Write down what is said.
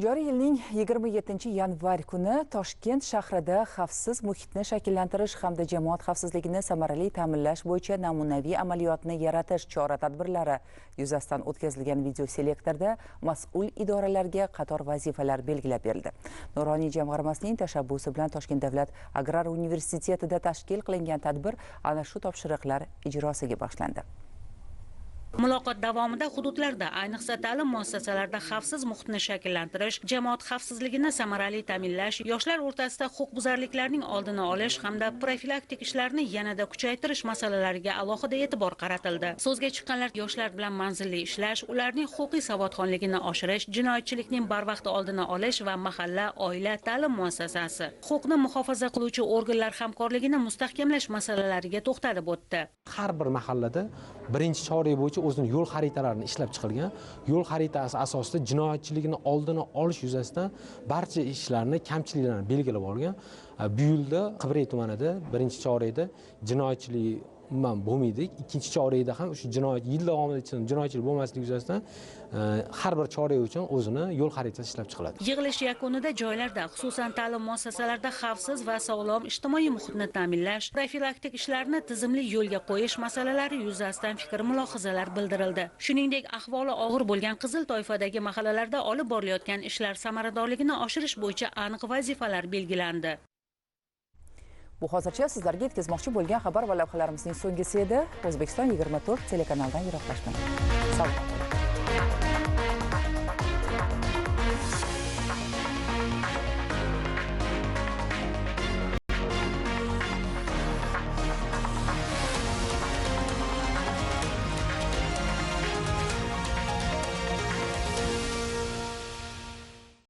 Joriy yilning 27-yanvar kuni Toshkent shahrida xavfsiz muhitni shakllantirish hamda jamoat xavfsizligini samarali ta'minlash bo'yicha namunaviy amaliyotni yaratish chora-tadbirlari yuzasidan o'tkazilgan videoselektorda mas'ul idoralarga qator vazifalar belgilab berildi. Nuroniy jamg'armasining tashabbusi bilan Toshkent davlat agrar universitetida tashkil qilingan tadbir ana shu topshiriqlar ijrosiga bag'ishlandi. Muloqot davomida hududlarda, ayniqsa ta'lim muassasalarida xavfsiz muhitni shakllantirish, jamoat xavfsizligini samarali ta'minlash, yoshlar o'rtasida huquqbuzarliklarning oldini olish hamda profilaktik ishlarni yanada kuchaytirish masalalariga alohida e'tibor qaratildi. So'zga chiqqanlar yoshlar bilan manzilli ishlash, ularning huquqiy savodxonligini oshirish, jinoyatchilikning barvaqt oldini olish va mahalla, oila, ta'lim muassasasi, huquqni muhofaza qiluvchi organlar hamkorligini mustahkamlash masalalariga to'xtalib o'tdi. Har bir mahallada birinchi chorak bo'yicha o'zining yo'l xaritalarini ishlab chiqilgan. Yo'l xaritasi asosida jinoyatchilikni oldini olish yuzasidan barcha ishlarni, kamchiliklarni belgilab olgan. Bu yilda Qibray tumanida birinchi chorakda jinoyatchilik umuman bo'lmaydi. Ikkinchi chorakda ham o'sha jinoyat yil davomida jinoyatchilik bo'lmasligi yuzasidan har bir chorak uchun o'zini yo'l xaritasi ishlab chiqiladi. Yig'ilish yakunida joylarda, xususan ta'lim muassasalarida xavfsiz va sog'lom ijtimoiy muhitni ta'minlash, profilaktik ishlarni tizimli yo'lga qo'yish masalalari yuzasidan fikr-mulohazalar bildirildi. Shuningdek, ahvoli og'ir bo'lgan qizil toifadagi mahallalarda olib borilayotgan ishlar samaradorligini oshirish bo'yicha aniq vazifalar belgilandi. Bu hozircha sizlarga yetkazmoqchi bo'lgan xabar va lavhalarimizning so'nggisi edi. O'zbekiston 24 telekanalidan yiroqlashmang. Sog' bo'ling.